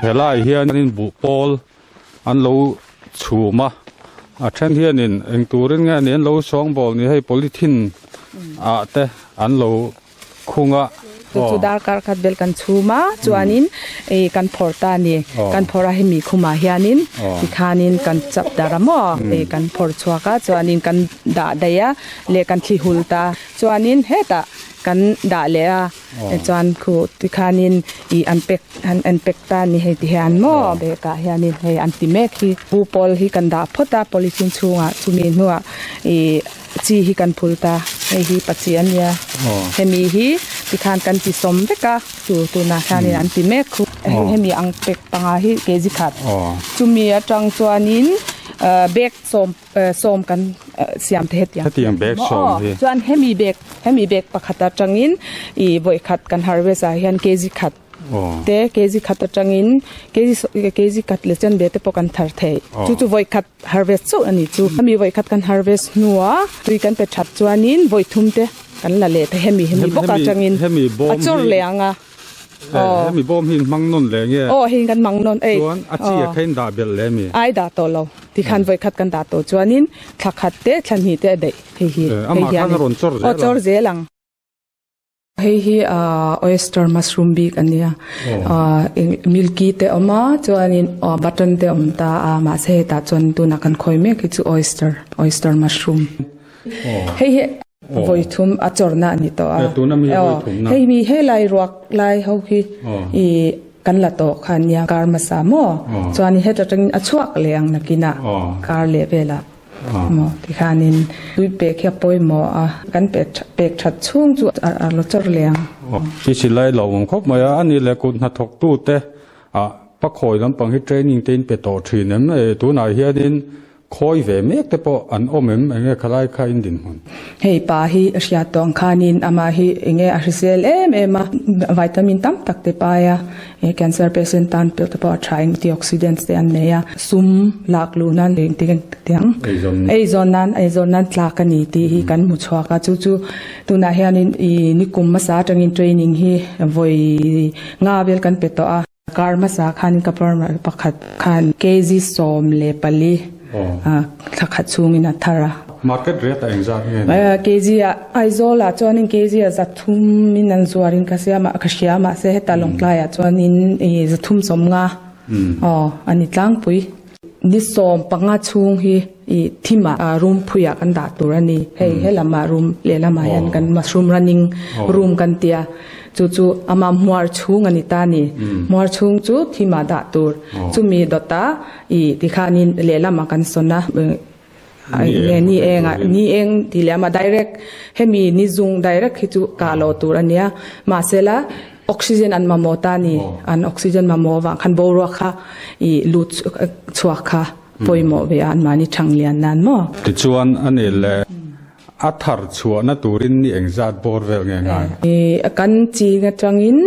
Helai hianin buhpawl an lo chhum a, a then hianin eng turin nge ni an lo sawngbawl ni hei polythene ah te an lo khung a. Chu chu darkar khat vel kan chhum a, chuanin ih kan phawrh ta a ni. Kan phawrh a hemi khumah hianin tikhanin kan chap dar a maw ih kan phawrh chhuak a, chuanin kan dah daih a leh kan thli hul ta. Chuanin hetah kan dah leh a. Chuan khu tikhanin ih an pack an an pack ta a ni hei ti hian maw bag ah hianin hei an ti mek hi bu pawl hi kan dah phawt a polythene chhungah chumi hnuah ih chi hi kan phul ta hei hi pachi a nia hemi hi tikhan kan ti sawm vek a chu tunah hianin an ti mek khu hei hemi ang pack panga hi kg khat chumi atang chuanin bag sawm Sawm kan siam te hetiang. Hetiang bag sawm hi. Chuan hemi bag hemi bag pakhat atangin i vawi khat kan harvest ah hian kg khat te kg khat atangin kg kg khat leh chen ve te pawh kan thar thei. Chu chu vawi khat harvest chauh a ni chu. Hemi vawi khat kan harvest hnuah tui kan pe that chuanin vawi thum te kan la leh thei hemi hemi bawk atangin a chawr leh ang a. Hemi bawm hi in hmang nawn leh nge? Aw hei kan hmang nawn ei. Chuan a chi a kha in dah belh leh mi? Ai dah tawh lo. Tikhan vawi khat kan dah tawh chuanin thla khat te thla hnih te a daih hei hi. Amah khan a rawn chawr zel ang. Aw chawr zel ang. Hei hi oyster mushroom bik a nia. Milky te awm a chuanin button te awm ta a mahse hetah chuan tunah kan khawi mek hi chu oyster oyster mushroom. Hei hi Vawi thum a chawrna a ni tawh a. Tuna mi vawi thum na. Hei mi helai ruak lai ho hi i kan la tawh kha nia kar hmasa maw chuan heta tangin a chhuak leh ang nakinah kar leh velah maw tikhanin tui pek hi a pawimawh a kan pek that chhung chu a lo chawr leh ang. I silai lo awm khawp mai a, ani leh kut hnathawk tute ah pakhawi lampang hi training te in pe tawh thin em? Tunah hianin Khawi ve mek te pawh an awm em? Enge khalai kha in dinhmun? Hei pa hi a hriat tawh ang khanin amah hi enge a hrisel em em a, vitamin tam tak te pai a, cancer patient tan pawh te pawh a tha antioxidants te an nei a, sum lak luh nan engtik engtiang eizawn nan eizawn nan tlak a ni tih hi kan hmu chhuak a, chu chu tunah hianin ih nikum hmasa atangin training hi vawi nga vel kan pe tawh a. Kar hmasa khan ka farmer pakhat khan kg 14 thla khat chhungin a thar a. Market rate ah engzat nge ni? Kg ah Aizawl ah chuanin kg ah 300 in an zuarin ka siam a, ka hria mahse heta Lawngtlai ah chuanin 350 aw a ni tlangpui. Ni 15 chhung hi ih thim ah room phui ah kan dah tur a ni. Hei helam ah room lehlam ah hian kan mushroom running room kan tia chu chu ama hmuar chhung a ni ta a ni. Hmuar chhung chu thim ah dah tur. Chumi dawt ah ih tikhanin lehlam ah kan sawn a ni eng ah ni eng tih leh ama direct hemi ni zung direct hi chu kah loh tur a nia. Mahsela Oxygen an mamawh ta ni. An oxygen mamawh avang khan boruak kha i lut chhuak kha pawimawh ve a anmahni thang lian nan maw? Tichuan a nih leh a thar chhuahna turin ni engzat bawr vel nge ngai? Kan ching atangin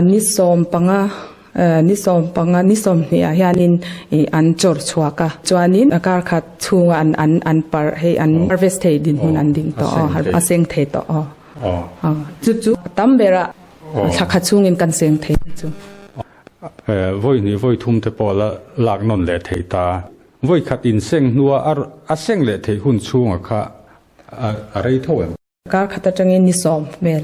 ni 15 ni 15 ni 20 ah hianin an chawr chhuak a. Chuanin kar khat chhunga an an an parh hei an harvest thei dinhmun an ding tawh aw a seng thei tawh aw. Chu chu a tam ber a, thla khat chhungin kan seng thei chu. Vawi hnih vawi thum te pawh la lak nawn leh thei ta. Vawi khat in seng hnua a seng leh theih hun chhunga kha a rei tho em? Kar khat atangin ni 10 vel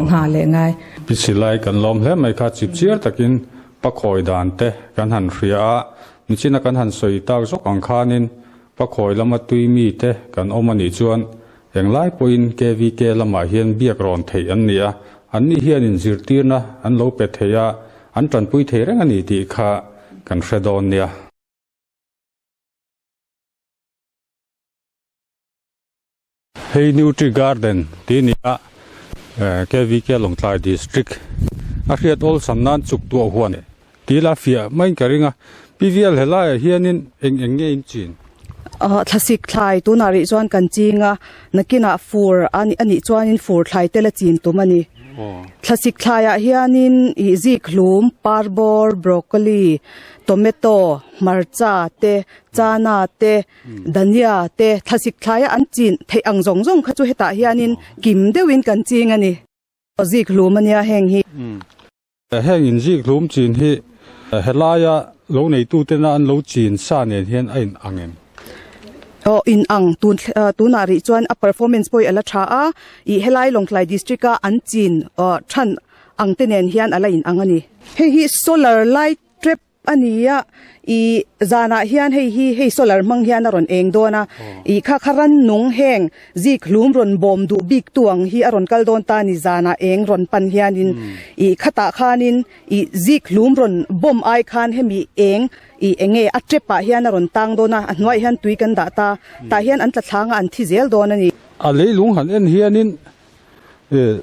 ngha leh ngai. Pi Silai kan lawm hle mai kha chipchiar takin pakhawi dan te kan han hria a, nichina kan han sawi tak zawk ang khanin pakhawi lama tui mi te kan awm a nih chuan Englai pawhin KVK lamah hian biak rawn theih an ni a, anni hianin zirtirna an lo pe thei a, an tanpui thei reng a ni tih kha kan hre dawn nia. Hei Nutri Garden tih a ni a, KVK Lawngtlai District a hriat awlsam nan chuk tuah huan tih la fiah maiin ka ring a, PVL helaiah hianin eng eng nge in chin? Thlasik thlai tunah rih chuan kan ching a, nakinah fur a nih chuanin fur thlai te la chin tum a ni. Thlasik thlaiah hianin ih zik hlum, parbawr, broccoli, tomato, hmarcha te, chana te, dhania te thlasik thlaia an chin theih ang zawng zawng kha chu hetah hianin kim deuhin kan ching a ni. Zik hlum a nia heng hi. Heng inzik hlum chin hi Helaia lo neitutena an lo chin sa nen hian a in ang em? Aw in ang, tun tunah rih chuan a performance pawh hi a la tha a, ih helai Lawngtlai district a an chin than ang te nen hian a la in ang a ni. Hei hi solar light trap a ni a, ih zanah hian hei hi hei solar hmang hian a rawn eng dawn a, ih kha kha rannung heng zik hlum rawn bawm duh bik tu ang hi a rawn kal dawn ta a ni zanah eng rawn pan hianin ih khatah khanin ih zik hlum rawn bawm ai khan hemi eng Ih enge a tep ah hian a rawn tang dawn a, a hnuaiah hian tui kan dah ta, tah hian an tla thlanga an thi zel dawn a ni. A leilung han en hianin ih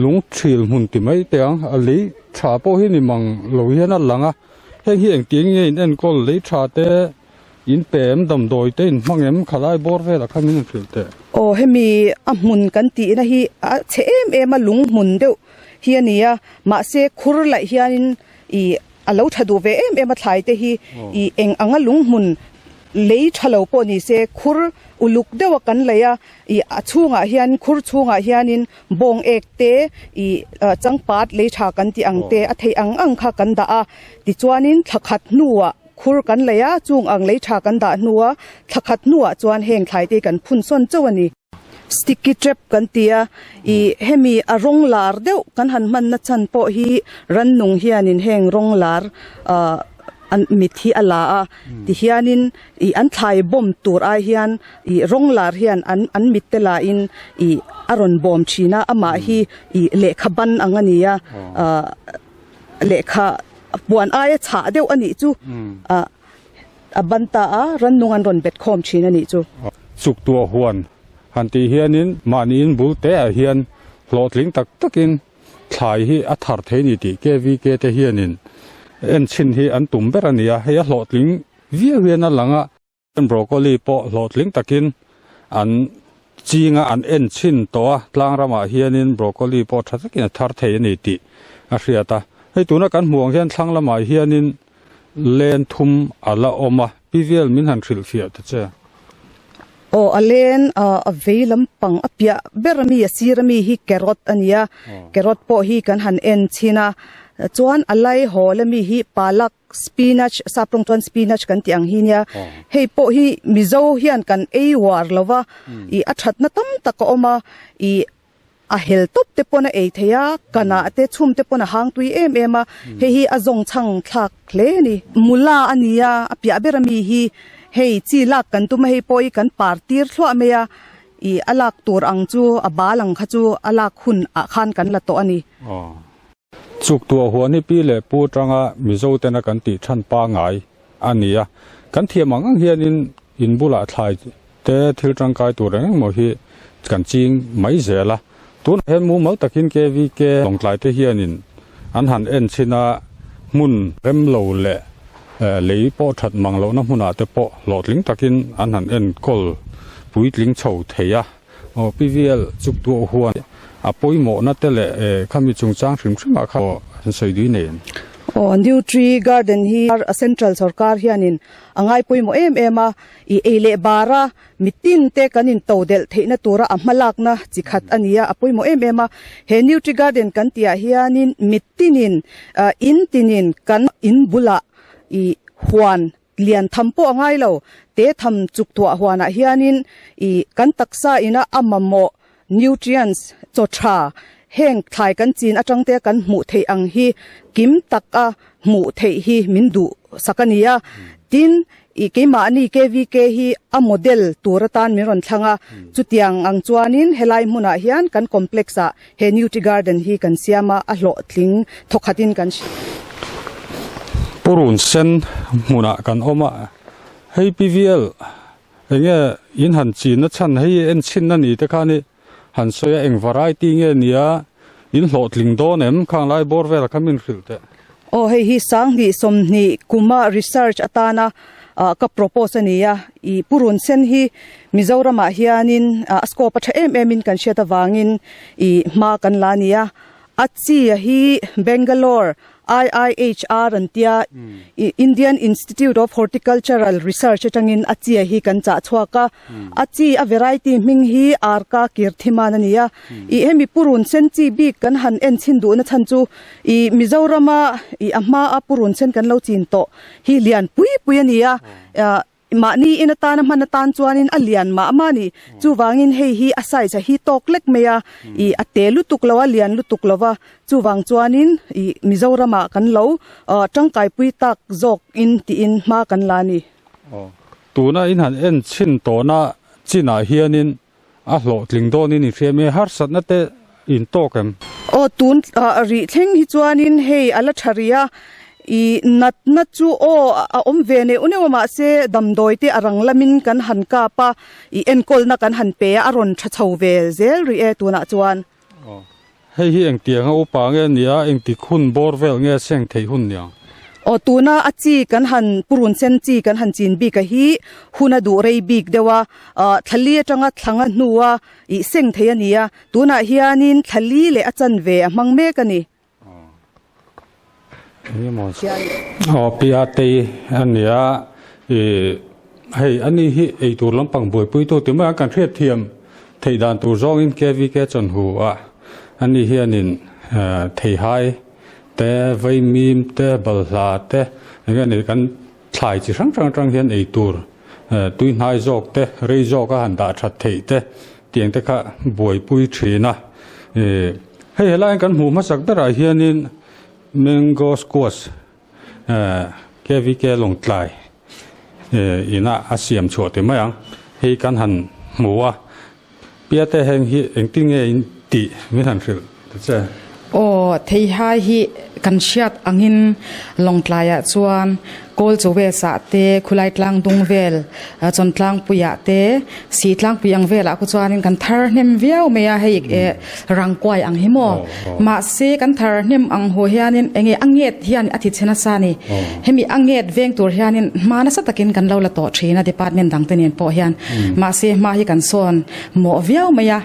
lung thil hmun ti mai teh ang, a lei tha pawh hi ni mang lo hian a lang a, heng hi engtin nge in enkawl lei tha te in pe em damdawi te in hmang em khalai bawr velah khan min rawn hrilh teh. Aw hemi a hmun kan tihna hi a chhe em em a lung hmun deuh hi a ni a, mahse khur laih hianin ih A lo tha duh ve em em a thlai te hi i eng anga lunghmun lei tha lo pawh ni se khur uluk deuh a kan lei a, i a chhungah hian khur chhungah hianin bawng ek te i changpat lei tha kan tih ang te a theih ang ang kha kan dah a, tichuanin thla khat hnuah khur kan lei a, chung ang lei tha kan dah hnua thla khat hnuah chuan heng thlai te hi kan phun sawn chauh a ni. Sticky trap kan ti a, ih hemi a rawng lar deuh kan han hmanna chhan pawh hi rannung hianin heng rawng lar ah an mit hi a la a, tihianin ih an thlai bawm tur ai hian ih rawng lar hian an an mit te lahin ih a rawn bawm thin a, amah hi ih lehkha ban ang a ni a, ah lehkha puan aia chhah deuh a nih chu ah. A ban ta a, rannung an rawn bet khawm thin a nih chu. Chuk tuah huan han tih hianin mahniin bul te ah hian hlawhtling tak takin thlai hi a thar thei ni tih KVK te hianin en chhin hi an tum ber a ni a, hei a hlawhtling viau hian a lang a. Broccoli pawh hlawhtling takin an ching a, an en chhin tawh a, tlang ramah hianin broccoli pawh tha takin a thar thei a ni tih a hriat a. Hei tuna kan hmuh ang hian thlang lamah hianin len thum a la awm a, PVL min han hrilhfiah ta che. Aw a len a vei lampang a piah ber ami a sir ami hi carrot a ni a, carrot pawh hi kan han en chhin a, chuan a lai hawl ami hi palak Spinach, sap tawng chuan spinach kan tih ang hi nia. Hei pawh hi Mizo hian kan ei uar lo va, ih a thatna tam tak a awm a, ih a hel tawp te pawn a ei thei a, kanah te chhum te pawn a hang tui em em a, hei hi a zawng chhang thlak hle a ni. Mula a ni a, a piah ber ami hi hei chi lak kan tum a, hei pawh hi kan par tir thluah mai a, ih a lak tur ang chu a bal ang kha chu a lak hun ah khan kan la tawh a ni. Chuk tuah huan hi pi leh pu atanga Mizo tena kan tih than pangai a ni a. Kan thiam ang ang hianin in bulah thlai te thil tangkai tur eng engmaw hi kan ching mai zel a. Tunah hian mumal takin KVK Lawngtlai te hianin an han en chhin a, hmun rem lo leh lei pawh that mang lohna hmunah te pawh hlawhtling takin an han enkawl puitling chho thei a. Aw PVL chuk tuah huan a pawimawhna te leh khami chungchang hrim hrim ah kha an sawi dui nei em? Aw Nutri Garden hi Central sorkar hianin a ngai pawimawh em em a, i ei leh bara mitin te kan in to delh theihna tura a hmalakna chi khat a ni a, a pawimawh em em a. He Nutri Garden kan tihah hianin mitinin in tinin kan in bulah i huan Lian tham pawh a ngai lo. Te tham chuk thuah huanah hianin i kan taksa ina a mamawh nutrients chaw tha heng thlai kan chin atang te kan hmuh theih ang hi kim tak a hmuh theih hi min duh sak a ni a. Tin, i keimahni KVK hi a model tur atan min rawn thlang a. Chutiang ang chuanin helai hmunah hian kan complex ah He Nutri Garden hi kan siam a, a hlawhtling thawkhatin kan hria. Purun sen hmunah kan awm a, hei PVL enge in han chinna chhan hei en chhinna ni te khan i han sawi a, eng variety nge nia in hlawhtling dawn em khang lai bawr vel kha min hrilh teh. Aw hei hi 20 20 kuma research atana ka propose a ni a, i purun sen hi Mizoramah hianin a scope a tha em em in kan hriat avangin i hma kan la a ni a, a chi a hi Bangalore. IIHR an tia, Indian Institute of Horticultural Research atangin a chi hi kan chah chhuak a. A chi a variety hming hi Arka Kirthiman a ni a. I hemi purun sen chi bik kan han en chhin duhna chhan chu i Mizorama i a hmaa purun sen kan lo chin tawh hi lian pui pui a ni a. Mahni in atana hman atan chuanin a lian mah mah a ni. Chuvangin hei hi a size a hi tawk lek mai a, i a te lutuk lo a, lian lutuk lo va. Chuvang chuanin i Mizoramah kan lo tangkaipui tak zawk in tiin hma kan la a ni. Aw, tuna in han en chhin tawhna chinah hianin a hlawhtling dawnin i hria mai, harsatna te in tawk em? Aw, tun rih thleng hi chuanin hei a la tha rih a, i natna chu aw a awm ve neuh neuh a mahse damdawi te a rang lamin kan han kap a, i enkawlna kan han pe a, a rawn tha chho ve zel rih e tunah chuan. Aw, hei hi engtianga upa nge nia, engtik hun bawr vel nge seng theih hun niang? Aw, tuna a chi kan han purun sen chi kan han chin bik a hi hun a duh rei bik deuh a, thlali atanga thlanga hnua ih seng thei a ni a, tunah hianin thlali leh a chanve a hmang mek a ni. Aw pi a tei a nia i hei ani hi eitur lampang buaipuitu ti mai ang kan hriat thiam theih dan tur zawngin KVK chawnhu a ani hianin theihai te vaimim te balhla te enge ni kan thlai chi hrang hrang atang hian eitur tuihnai zawk te rei zawk a han dah that theih te tiang te kha buaipui thin a ih hei helaiin kan hmuh hmasak berah hianin mango squash KVK Lawngtlai ina a siam chhuah ti mai ang hei kan han hmu a Piate heng hi engtin nge in tih min han hrilh ta che? Aw, theihai hi kan hriat angin Lawngtlaiah chuan Kawl Chawes-ah te, Khulai Tlangdung vel, Chawntlangpuiah te, Sihtlangpui ang velah khu chuanin kan thar hnem viau mai a, hei rangkuai ang hi maw. Mahse kan thar hnem ang hu hianin enge a nget hian a ti chhe nasa a ni. Hemi a nget veng tur hianin hma nasa takin kan lo la tawh thin a department dangte nen pawh hian. Mahse hma hi kan sawn mawh viau mai a,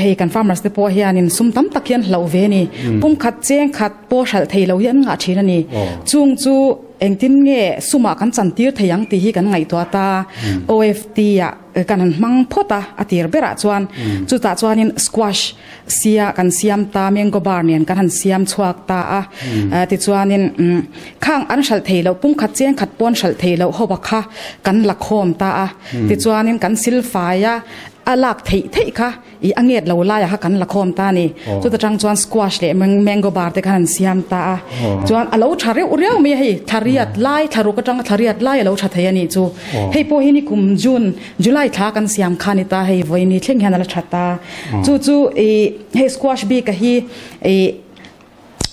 hei kan farmers te pawh hianin sum tam tak hi an hlauh ve a ni. Pum khat cheng khat pawh hralh thei lo hi an ngah thin a ni. Chung chu engtin nge sumah kan chantir thei ang tih hi kan ngaihtuah ta. OFT ah kan han hmang phawt a, a tir berah chuan chutah chuanin squash sia kan siam ta, mango bar nen kan han siam chhuak ta a. Tichuanin khang an hralh thei loh, pum khat cheng khat pawh an hralh thei loh ho kha kan la khawm ta a. Tichuanin kan silfai a, a lak theih theih kha ih a nget lo laiah kha kan la khawm ta a ni. Chuta tang chuan squash leh mango bar te khan an siam ta a. Chuan a lo tha reuh riau mai a hei, thla riat lai, thla ruk atanga thla riat lai a lo tha thei a nih chu. Hei pawh hi ni kum June, July thla kan siam kha a ni ta hei, vawiin ni thleng hian a la tha ta. Chu chu ih hei squash bik a hi ih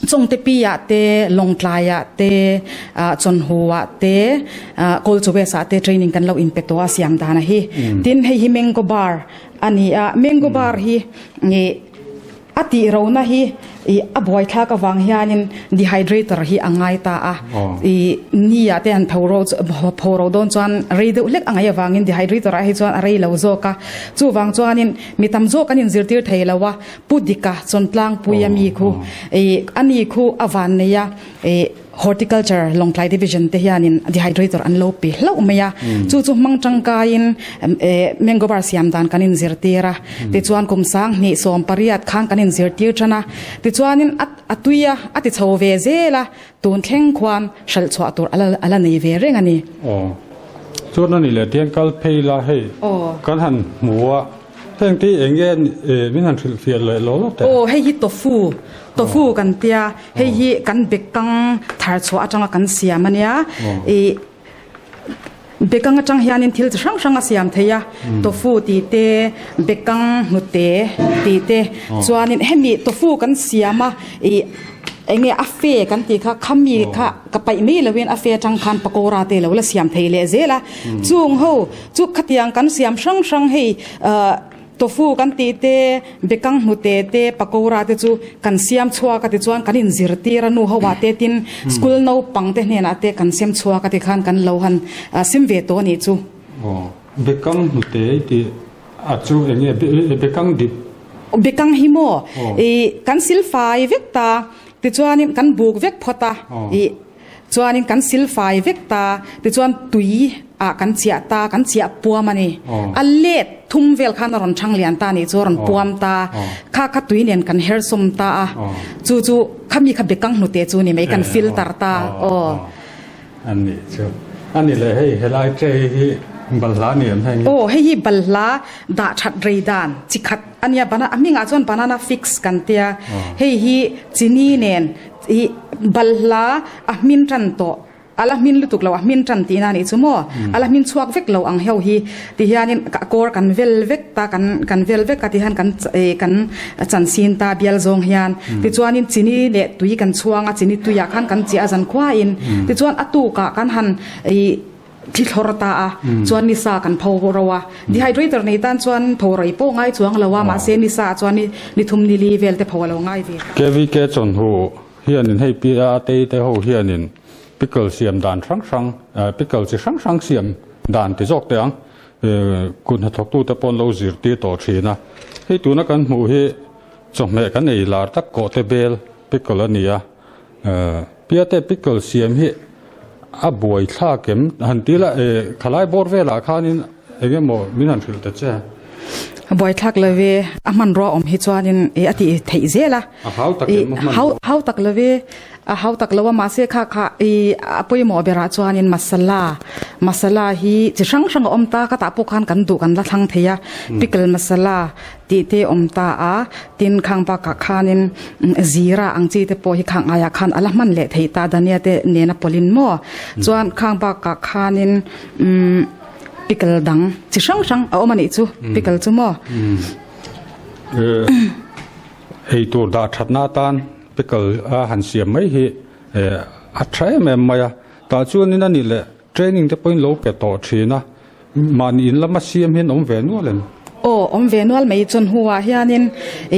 Chawngte pi-ah te, Lawngtlai-ah te, Chawnhu-ah te, Kawlchawes-ah te training kan lo inpe tawh a siam dan a hi. Tin, hei hi Mango Bar a ni a, Mango Bar hi a tih rona hi a buaithlak avang hianin dehydrator hi a ngai ta a. Ni-ah te han pho pho ro dawn chuan rei deuh hlek a ngaih avangin dehydrator-ah hi chuan a rei lo zawk a. Chuvang chuanin mi tam zawk an inzirtir thei lo a. Pu Dika Chawntlangpui a mi khu ih a ni khu a van nei a ih Horticulture Lawngtlai Division te hianin dehydrator an lo pe hlauh mai a, chu chu hmang tangkaiin ih mango bar siam dan kan inzirtir a, tichuan kum sanghnih 18 khan kan inzirtir tan a, tichuanin a a tui a a ti chho ve zel a, tun thleng khuan hralh chhuah tur a la a la nei ve reng a ni. Aw chuan a ni leh tiang kal phei la hei kan han hmu a. Heng te hi eng nge min han hrilh fiah leh lo lo teh? Aw hei hi tofu, tofu kan tia, hei hi kan bekang thar chhuah atanga kan siam a nia, ih bekang atang hianin thil chi hrang hrang a siam thei a, tofu tih te, bekang hnute tih te, chuanin hemi tofu kan siam a ih eng nge a fe kan tih kha khami kha ka paih mai loin a fe atang khan pakora te lo la siam thei leh zel a, chung ho Chu khatiang kan siam hrang hrang hei tofu kan tih te, bekang hnute te, pakora te chu kan siam chhuak a tichuan kan inzirtir a nu ho ah te tin school naupang te hnenah te kan siam chhuak a tikhan kan lo han sim ve tawh a nih chu. Aw, bekang hnute i tih a chu eng nge bekang dip? Bekang hi maw i kan silfai vek ta. Tichuanin kan buk vek phawt a, ih chuanin kan sil fai vek ta, tichuan tui ah kan chiah ta, kan chiah puam a ni. A let thum vel khan a rawn thang lian ta nih chu a rawn puam ta, kha kha tui nen kan her sawm ta a, chu chu khami kha bekang hnute chu ni mai kan filter ta aw. A nih chu. A ni leh hei helai tray hi balhla ni em heng hi? Aw hei hi balhla dah that rei dan chi khat a nia bana a hmingah chuan banana fix kan tia hei hi chini nen ih balhla a hmin tan tawh a la hmin lutuk lo a hmin tan tihna a nih chu maw a la hmin chhuak vek lo ang heuh hi ti hianin a kawr kan vel vek ta kan kan vel vek a ti hian kan ih kan chan sin ta bial zawng hian tichuanin chini leh tui kan chhuang a chini tuiah khan kan chiah a zan khuain tichuan a tukah kan han ih thi thlawr ta a chuan nisa kan pho ro a dehydrator nei tan chuan pho rei pawh ngai chuang lo a mahse nisa ah chuan ni thum ni li vel te pho a lo ngai ve ta. KVK chawnhu hianin hei pi a tei te ho hianin pickle siam dan hrang hrang pickle chi hrang hrang siam dan ti zawk teh ang Kut hnathawktute pawh an lo zirtir tawh thin a, hei tuna kan hmuh hi chawhmeh kan ei lar tak kawhte bel pickle a ni a, Piate pickle siam hi a buai thlak em han ti la khalai bawr velah khanin eng emaw min han hrilh ta che. A buai thlak lo ve, a hmanrua awm hi chuanin a tih theih zel a. A hau tak em a hmanrua? Hau tak lo ve. A hau tak lo a, mahse kha kha i a pawimawh berah chuanin masala, masala hi chi hrang hrang a awm ta, ka tah pawh khan kan duh kan la thlang thei a, pickle masala tih te awm ta a, tin khang bakah khanin zira ang chi te pawh hi khang aiah khan a la hman leh thei ta, dhania te nena pawlhin maw, chuan khang bakah khanin umm pickle dang chi hrang hrang a awm a nih chu, pickle chu maw. Eitur dah thatna atan Pickle a han siam mai hi a tha em em mai a, tah chuanin a ni leh training te pawhin lo pe tawh thin a, mahni in lama siam hian awm ve nual em? Aw, awm ve nual mai chuan hnuah hianin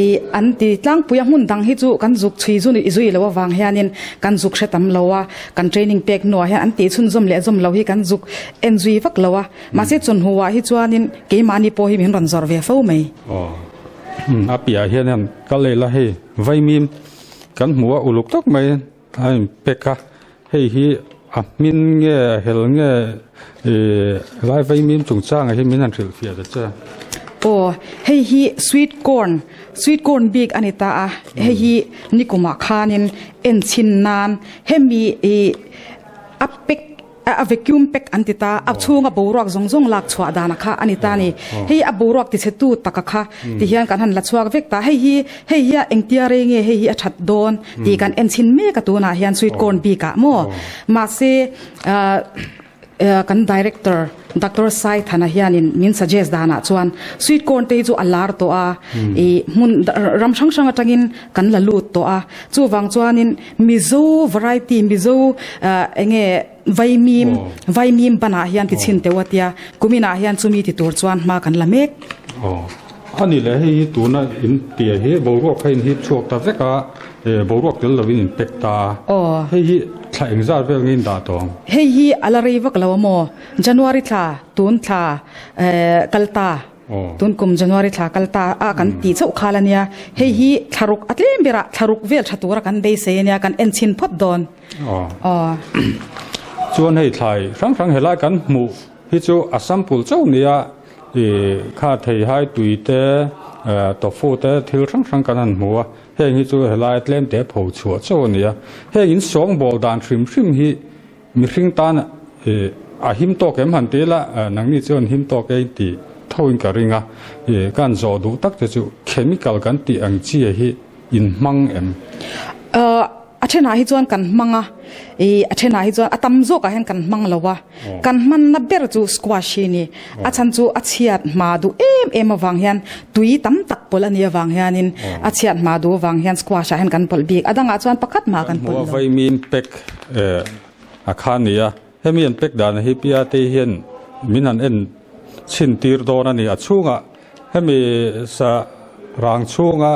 ih an ti tlangpui a, hmun dang hi chu kan zuk chhui zu zui lo avang hianin kan zuk hre tam lo a, kan training pek hnuah hian an tih chhunzawm leh zawm lo hi kan zuk en zui vak lo a, mahse chun hnuah hi chuanin keimahni pawh hi min rawn zawrh ve fo mai. Aw, a piahah hian han kal leh la hei. Vaimim kan hmu a uluk tak mai a in pack a, hei hi a hmin nge a hel nge ih helai vaimim chungchangah hi min han hrilhfiah ta che. Aw hei hi sweet corn sweet corn bik a ni ta a, hei hi nikumah khanin enchhin nan hemi ih a pack A vacuum pack an ti ta, a chhunga boruak zawng zawng lak chhuah dana kha a ni ta a ni. Hei a boruak tichhetu taka kha ti hian kan han la chhuak vek ta. Hei hi hei hi a engtia rei nge hei hi a that dawn tih kan en chhin mek a tunah hian sweet corn bikah maw. Mahse kan director Doctor Sai Thana hianin min suggest danah chuan sweet corn te hi chu a lar tawh a, ih hmun ram hrang hrang atangin kan la lut tawh a. Chuvang chuanin Mizo variety, Mizo enge vaimim, vaimim banah hian ti chhin teuh a tia, kuminah hian chumi ti tur chuan hma kan la mek. Aw, a ni leh hei hi tuna in tia hi boruak kha in hip chhuak ta vek a, boruak tel lovin in pek ta a, hei hi thla engzat vel nge in dah tawh ang? Hei hi a la rei vak lo a maw? January thla, tun thla kal ta. Tun kum January thla kal ta a kan tih chauh khal a nia. Hei hi thlaruk a tlem berah thlaruk vel tha tura kan beisei a nia, kan en chhin phawt dawn. Aw. Chuan hei thlai hrang hrang helai kan hmuh hi chu a sample chauh nia i kha theihai tui te tofu te thil hrang hrang kan han hmu a, heng hi chu helai tlem te pho chhuah chauh a nia. Heng in sawngbawl dan hrim hrim hi Mihring tan a him tawk em han ti ila, nangni chuan him tawk e tih thoin ka ring a, ka han zawh duh tak te chu chemical kan tih ang chi hi in hmang em? A thenah hi chuan kan hmang a, a thenah hi chuan a tam zawkah hian kan hmang lo a, kan hmanna ber chu squash hi a ni, a chhan chu a chhiat hma duh em em avang hian tui tam tak pawlh a nih avang hianin a chhiat hma duh avang hian squash ah hian kan pawlh bik, a dangah chuan pakhat mah kan pawlh lo. Vaimim pack a kha ni a, hemi an pack dan hi Pia te hian min han en chhin tir dawn a ni, a chhungah hemi sa rang chhunga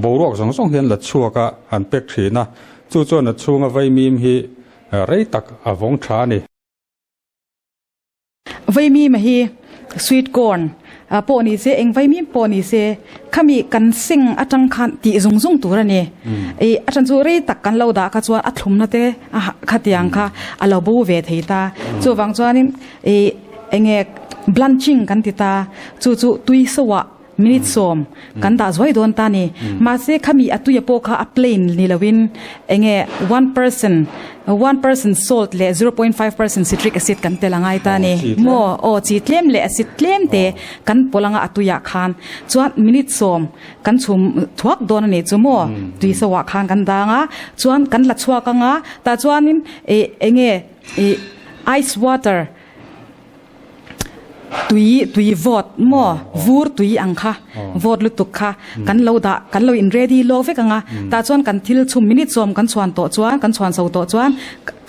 boruak zawng zawng hian la chhuak a an pack thin a, chu chuan a chhunga vaimim hi rei tak a vawng tha a ni. Vaimim hi sweet corn. pawh ni se eng vaimim pawh ni se khami kan seng atang khan tih zung zung tur a ni. I a then chu rei tak kan lo dah kha chuan a thlumna te khatiang kha a lo bo ve thei ta. Chuvang chuanin i enge blanching kan ti ta chu chu tui soah minute sawm kan dah zuai dawn ta ni. Mahse khami a tuia pawh kha a plain ni loin enge 1%, 1% salt leh 0.5% citric acid kan tel a ngai ta ni. Maw aw chi tlem leh acid tlem te kan pawlh anga a tuiah khan chuan minute sawm kan chhum thuak dawn a nih chu maw tui soah khan kan dang a chuan kan la chhuak anga tah chuanin ih enge ih ice water Tui tui vawt maw vur tui ang kha vawt lutuk kha kan lo dah kan lo in ready lawk vek ang a tah chuan kan thil chhum minute sawm kan chhuan tawh chuan kan chhuan chho tawh chuan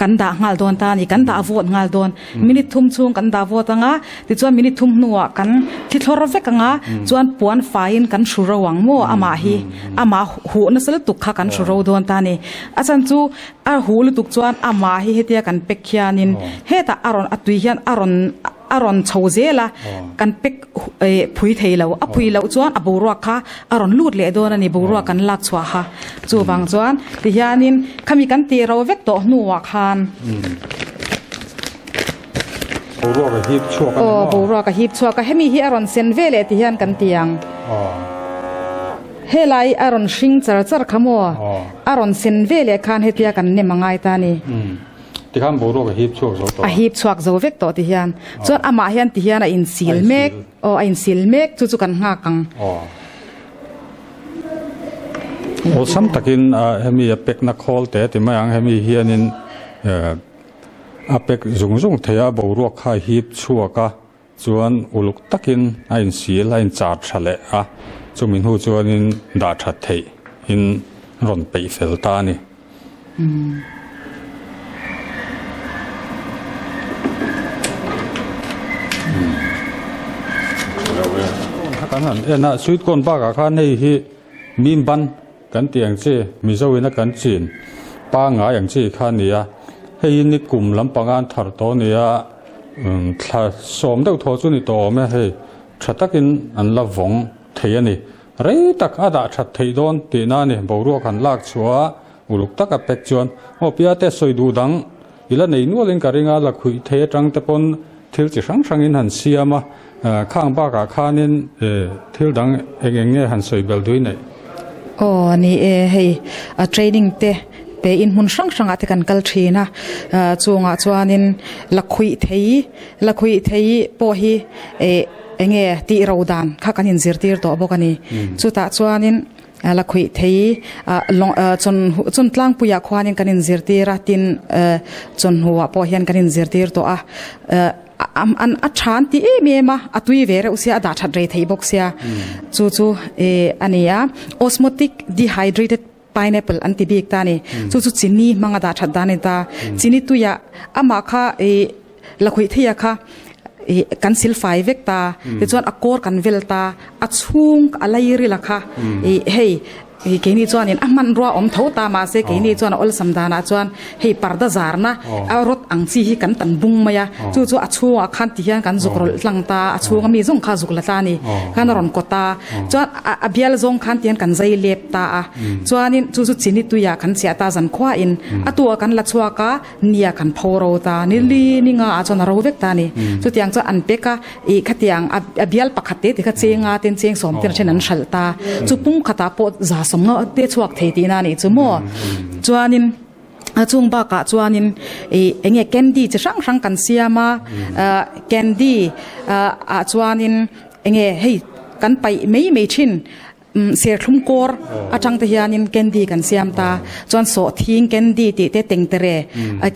kan dah nghal dawn ta a ni kan dah vawt nghal dawn minute thum chhung kan dah vawt ang a tichuan minute thum hnuah kan thi thlawr vek ang a chuan puan faiin kan hru ro ang maw amah hi amah huh nasa lutuk kha kan hru ro dawn ta a ni a chhan chu A huh lutuk chuan amah hi hetia kan pek hianin hetah a rawn a tui hian a rawn a rawn chho zel a, kan pek phui thei lo. A phui loh chuan a boruak kha a rawn lut leh dawn a ni, boruak kan lak chhuaha. Chuvang chuan tihianin khami kan tih ro vek tawh hnuah khan. Boruak a hip chhuak a ni maw? Aw, boruak a hip chhuak a. Hemi hi a rawn sen ve leh tihian kan ti ang. Helai a rawn hring char char kha maw? A rawn sen ve leh khan hetia kan nem a ngai ta a ni. Tikhan boruak a hip chhuak zo tawh a. A hip chhuak zo vek tawh tihian. Chuan amah hian tihian a insil mek. Aw, a insil mek chu chu kan nghak ang. Awlsam takin hemi a pekna khawl te ti mai ang hemi hianin A pek zung zung thei a, boruak kha a hip chhuak a, chuan uluk takin a insil, a inchar tha leh a, chumi hnu chuanin dah that theih in rawn peih fel ta a ni. Kan han en a, sweet corn bakah khan hei hi mim ban. Kan tih ang chi, Mizo ina kan chin pangngai ang chi kha a ni a, hei hi ni kum lampanga an thar tawh a ni a, thla sawm deuh thaw chu ni tawh awm e, hei tha takin an la vawng thei a ni. Rei tak a dah that theih dawn tihna a ni, boruak han lak chhuah a, uluk taka pek chuan aw piate sawi duh dang i la nei nualin ka ring a, la khuih thei atang te pawn thil chi hrang hrangin han siam a, khang bakah khanin thil dang eng eng nge han sawi belh duai neih? Aw ni e, hei a training te pe in hmun hrang hrangah te kan kal thin a, chungah chuanin la khuih thei la khuih thei pawh hi eh eng nge tih ro dan kha kan inzirtir tawh bawk a ni. Chutah chuanin La khuih thei chawn tlangpuiah khuanin kan inzirtir a, tin chawnhnuah pawh hian kan inzirtir tawh a. A tha an ti em em a, a tui ve reuh sia, a dah that rei thei bawk sia. Chu chu a ni a. Osmotic dehydrated pineapple an ti bik ta a ni. Chu chu chini hmanga dah that dan a ni ta. Chini tuiah amah kha La khuih theia kha ih kan silfai vek ta, tichuan a kawr kan vel ta, a chhung a lai ril a kha ih hei ih keini chuanin a hmanrua awm tho ta mahse keini chuan a awlsam danah chuan hei parda zarna a rawt ang chi hi kan tan bung mai a, chu chu a chhungah khan ti hian kan zuk rawlh tlang ta, a chhunga mi zawng kha zuk la tla a ni, khan a rawn kawt a, chuan a bial zawng khan ti hian kan zai lep ta a, chuanin chu chu chini tuiah kan chhiah ta zankhuain a tuah kan la chhuak a. Nia kan pho ro ta, ni li ni nga ah chuan a ro vek ta a ni. Chutiang chuan an pek a, ih khatiang a bial pakhat te te kha cheng nga ten cheng sawm ten a then an hralh ta. Chu pum khatah pawh za sawm nga te chhuak thei tihna a nih chu maw. Chuanin a chung bakah chuanin ih eng nge candy chi hrang hrang kan siam a, candy ah chuanin eng nge hei kan paih mai mai thin. Serthlum kawr atang te hianin candy kan siam ta, chuan sawhthing candy tih te, tengtere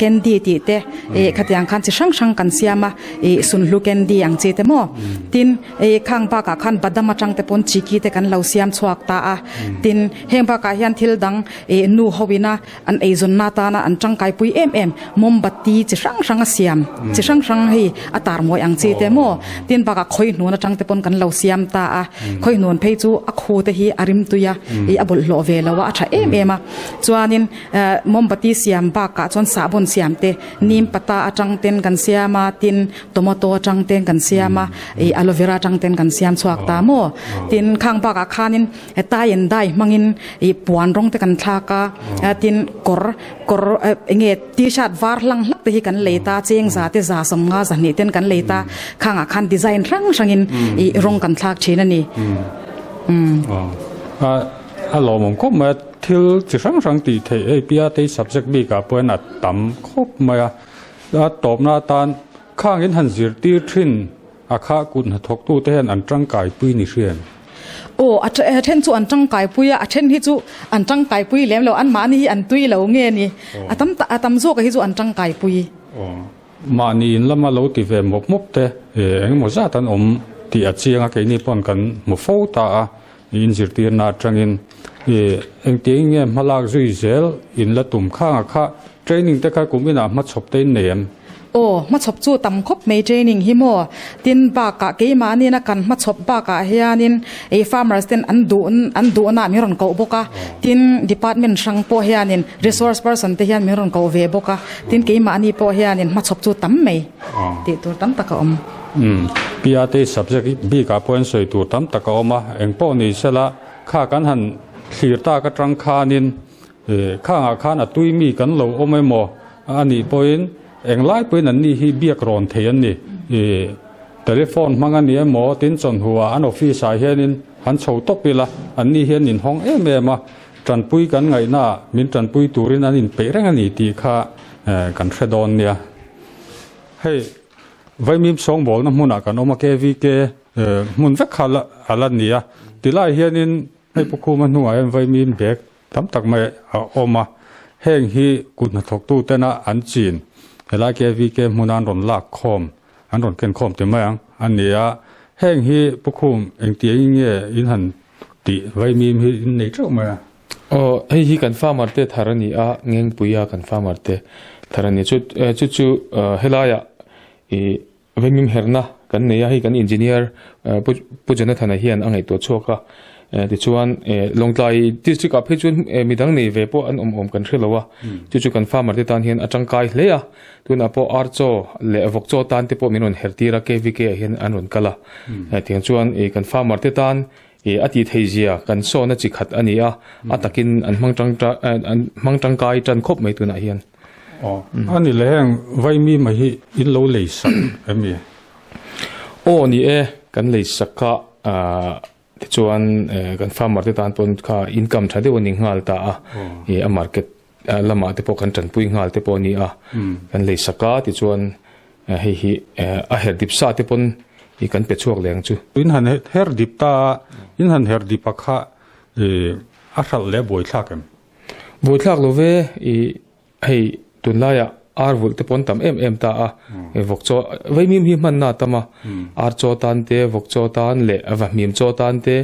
candy tih te ih khatiang khan chi hrang hrang kan siam a, ih sunhlu candy ang chi te maw. Tin, ih khang bakah khan badam atang te pawn chiki te kan lo siam chhuak ta a, tin heng bakah hian thil dang ih nu ho ina An eizawnna atana an tangkaipui em em mombati chi hrang hrang a siam chi hrang hrang hei a tar mawi ang chi te maw tin bakah khawihnun atang te pawn kan lo siam ta a khawihnun phei chu a khu te. te hi a rimtui a, ih a bawlhhlawh ve lo a, a tha em em a. Chuanin mombati siam bakah chuan sahbawn siam te, nim pata atang ten kan siam a, tin tomato atang ten kan siam a, ih aloe vera atang ten kan siam chhuak ta maw. Tin khang bakah khanin tie and dye hmangin ih puan rawng te kan thlak a, tin kawr kawr eng nge t-shirt var hlang hlak te hi kan lei ta, cheng za te za sawmnga zahnih ten kan lei ta, khangah khan design hrang hrangin ih rawng kan thlak thin a ni. A lawmawm khawp mai a, thil chi hrang hrang tih theih hei pia te subject bikah pawhin a tam khawp mai a, a tawpna atan khangin han zirtir thin a kha kut hnathawktu te hian an tangkai pui ni hriat. Aw a then chu an tangkai pui a, a then hi chu an tangkai pui lem lo, anmahni hi an tui lo nge ni, a tam a tam zawk hi chu an tangkai pui. Mahni in lama lo ti ve mawp mawp te engemaw zat an awm tih a chiang a, keini pawn kan hmu fo ta a, in zirtirna atangin engtiang nge hmalak zui zel in la tum khang a kha training te kha kum inah hmachhawp te in nei em? Aw, hmachhawp chu tam khawp mai training hi maw? Tin bakah keimahniina kan hmachhawp bakah hianin ei farmers ten an duh an duhna min rawn koh bawk a, tin department hrang pawh hianin resource person te hian min rawn koh ve bawk a, tin keimahni pawh hianin hmachhawp chu tam mai tih tur tam tak a awm. Umm, PRT subject bikah pawh hian sawi tur tam tak a awm a, eng pawh ni sela kha kan han thlir tak atang khanin khangah khan a tui mi kan lo awm emaw a nih pawhin englai pawhin an ni hi biak rawn thei an ni. Telephone hmang a ni emaw tin chawnhua an office ah hianin han chho tawp ila an ni hian inhawng em em a, tanpui kan ngaihnaah min tanpui turin an inpeih reng a ni tih kha kan hre dawn nia. Hei. Vaimim sawngbawlna hmunah kan awm a, KVK hmun vek kha a la ni a. Tilai hianin hei Pu Khuma hnungah hian vaimim bag tam tak mai a awm a, heng hi kut hnathawktu tena an chin helai KVK hmuna an rawn lak khawm, an rawn ken khawm ti mai ang a ni a. Heng hi Pu Khum engtiangin nge in han tih vaimim hi in nei teuh mai a? Aw, hei hi kan farmer te thar a ni a, Ngengpuia kan farmer te thar a ni. Chu chu chu helaiah ih vaimim herna kan nei a, hei kan engineer Pu Pu Jonathan-a hian a ngaihtuah chhuak a. Tichuan Lawngtlai district ah phei chuan midang nei ve pawh an awm awm kan hre lo a, chu chu kan farmer te tan hian a tangkai hle a. Tunah pawh ar chaw leh vawk chaw tan te pawh min rawn her tir a, KVK ah hian an rawn kal a. Tiang chuan ih kan farmer te tan I a tih theih zia kan sawhna chi khat a ni a, a takin an hmang tang an hmang tangkai tan khawp mai tunah hian. Aw, a ni leh heng vaimi mai hi in lo lei sak em ni? Aw ni e, kan lei sak a, tichuan kan farmer te tan pawn kha income tha deuh a ni nghal ta a, i a market lamah te pawh kan tanpui nghal te pawh a ni a, kan lei sak a, tichuan Hei hi a her dip sa te pawn i kan pe chhuak leh ang chu. In han her dip ta a, in han her dip a kha a hralh leh a buaithlak em? Buaithlak lo ve, i hei tunlaiah ar vulh te pawn tam em em ta a, vawk chaw vaimim hi hmanna a tam a, ar chaw tan te, vawk chaw tan leh vahmim chaw tan te,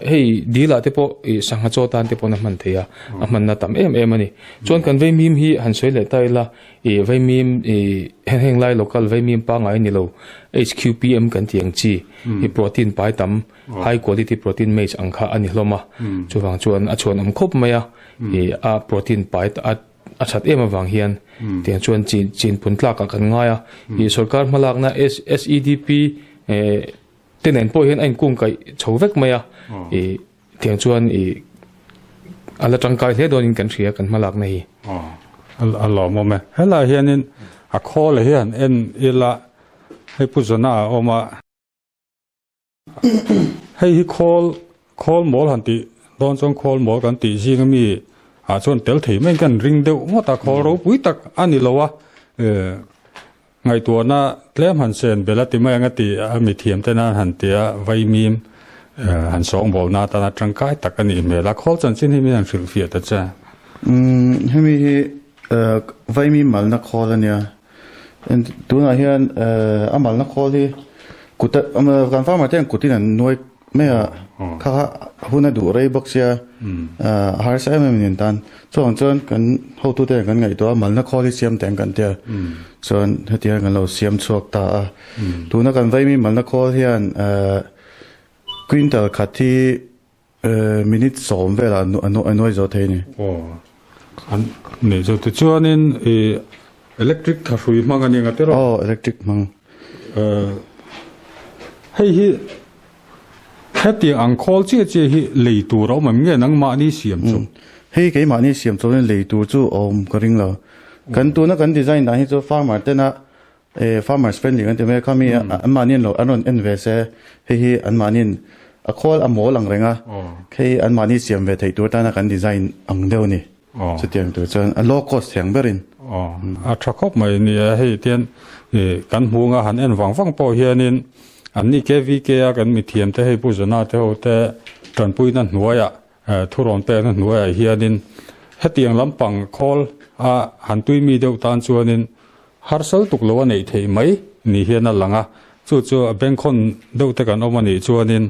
hei dil ah te pawh i sangha chaw tan te pawn a hman thei a, a hmanna tam em em a ni. Chuan kan vaimim hi han sawi leh ta ila, I vaimim i heng lai local vaimim pangngai ni lo HQPM kan tih ang chi i protein pai tam high quality protein maize ang kha a ni hlawm a chuvang chuan a chhuan awm khawp mai a i a protein pai a a that em avang hian tiang chuan chin chin pun tlak ah kan ngai a i sorkar hmalakna SEDP te nen pawh hian a inkungkaih chho vek mai a i Tiang chuan i a la tangkai hle dawnin kan hria kan hmalakna hi. A lawmawm e. Helai hianin a khawl hian en ila hei Pu Zona a awm a. Hei hi khawl khawl mawl han tih dawn chuan khawl mawl kan tih zing ami ah chuan tel thei mai kan ring deuh ngawt a khawl ropui tak a ni lo a. Ngaihtuahna tlem han sen belh a ti mai ang a ti a, mithiam ten an han ti a, vaimim han sawngbawlna atana tangkai tak a nih hmel a, khawl chanchin hi min han hrilhfiah ta che. Umm hemi hi vaimim malna khawl a nia, tunah hian a malna khawl hi kut a kan farmer te hian kutin an nuai Mai a kha kha hun a duh rei bawk sia a harsa em em nen tan chuang chuan kan hotute kan ngaihtuah a malna khawl hi siam teh ang kan tia chuan hetiang kan lo siam chhuak ta a tuna kan vaimi malna khawl hian quintal khat hi Minute sawm velah a nuai zo thei a ni. Aw, an nei zo tichuanin i electric thahrui hmang a ni ang a tiraw? Aw, electric hmang. Hei hi hetiang ang khawl chiah chiah hi lei tur a awm em nge nangmahni siam chu? Hei keimahni siam chuan lei tur chu a awm ka ring lo. Kan tuna kan design dan hi chu farmer tena Farmers friendly kan ti mai a, khami anmahni an lo an rawn en ve se, hei hi anmahniin a khawl a mawl ang reng a, hei anmahni siam ve theih tur atana kan design ang deuh a ni. Chutiang tur chuan a low cost thei ang berin. A tha khawp mai ni e, hei tian kan hmunga han en vang vang pawh hianin anni KVK a kan mithiam te hei Pu Zana te ho te tanpuina hnuaiah Thurawn pekna hnuaiah hianin hetiang lampang khawl a han tui mi deuh tan chuanin harsal tuk lo a neih theih mai ni hian a lang a, chu chu a bengkhawn deuh te kan awm a nih chuanin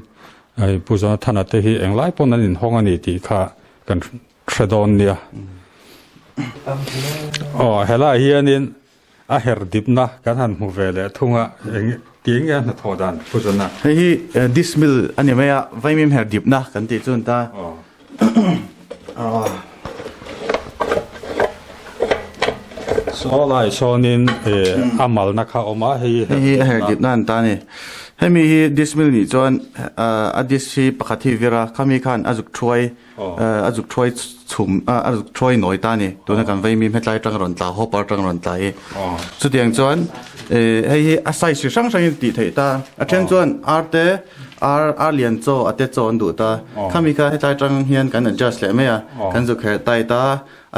Pu Jonathana te hi englai pawn an inhawng a ni tih kha kan hre dawn nia. Aw helaiah hianin A her dipna kan han hmu ve leh thung a, eng ti nge a hnathawh dan pu zawn a? Hei hi disc mill a ni mai a, vaimim her dipna kan tih chu an ta. Saw lai sawnin a malna kha a awm a, hei hi Hei hi a her dipna an ta a ni. Hemi hi disc mill nih chuan a disc hi pakhat hi vir a, khami khan a zuk thuai A zuk thuai chhum a zuk thuai nawi ta a ni. Tuna kan vei mi hmetlai atang rawn tla hopper atang rawn tla hi. Chutiang chuan hei hi a size chi hrang hrangin tih theih ta. A then chuan ar te ar ar lian chaw a te chaw an duh ta. Khami kha hetlai atang hian kan adjust leh mai a. Kan zuk herh tai ta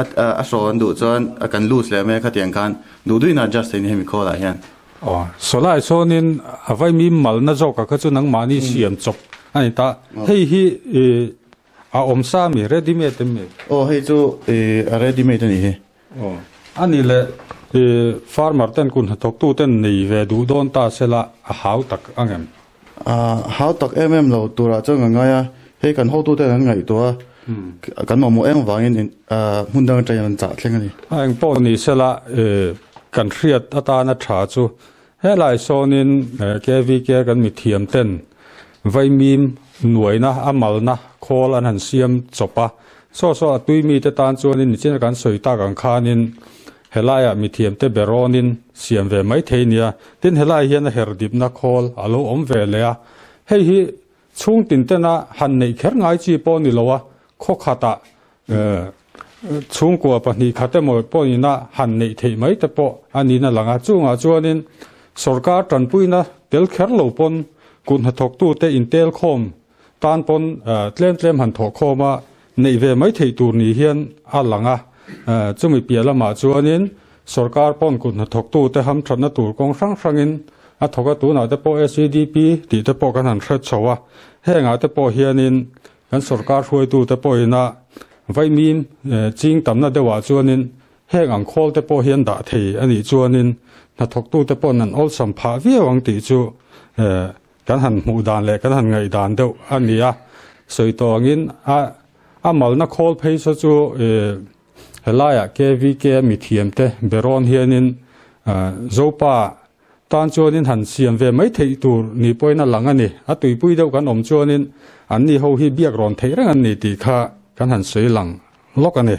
a a hraw an duh chuan kan loose leh mai a khatiang khan duh duhin a adjust theih a ni hemi khawl ah hian. Aw, sawlai sawnin a vaimim malna zawkah kha chu nangmahni siam chawp a ni ta. Hei hi a awm sa mi, ready made em mi? Aw, hei chu a ready made a nih hi. Aw, a nih leh farmer ten kut hnathawktu ten nei ve duh dawn ta sela a hau tak ang em? A hau tak em em lo turah chuan ka ngai a, hei kan hotuten an ngaihtuah a, kan mamawh em vangin hmun dang atangin an chah thleng a ni. A eng pawh ni sela kan hriat atana tha chu helai sawnin KVK kan mithiam ten vaimim nuaina a malna khawl an han siam chawp a, saw saw a tui mite tan chuanin nichina kan sawi tak ang khanin Helaiah mithiamte berawnin siam ve mai thei nia, tin helai hian a her dipna khawl a lo awm ve leh a. Hei hi chhung tin tena han neih kher ngai chi pawh ni lo a, khaw khatah chhungkua pahnih khat emaw pawhin a han neih theih mai te pawh a niin a lang a. Chungah chuanin sorkar tanpuina tel kher lo pawn kut hnathawktute intel khawm tan pawn tlem tlem han thawh khawm a, neih ve mai theih tur ni hian a lang a. Chumi piah lamah chuanin sorkar pawn kut hnathawktute hamthatna tur kawng hrang hrangin a thawk a, tunah te pawh SEDP tih te pawh kan han hre chho a, hengah te pawh hianin kan sorkar hruaitute pawhin a vaimim ching tamna deuhah chuanin heng ang khawl te pawh hian dah thei a nih chuanin hnathawktute pawn an awlsam phah viau ang tih chu Kan han hmuh dan leh kan han ngaih dan deuh a ni a, sawi tawh angin a a malna khawl phei saw chu helaiah KVK a mithiamte berawn hianin Zopa tan chuanin han siam ve mai theih tur ni pawhin a lang a ni. A tuipui deuh kan awm chuanin anni ho hi biak rawn theih reng an ni tih kha kan han sawi lang lawk a ni.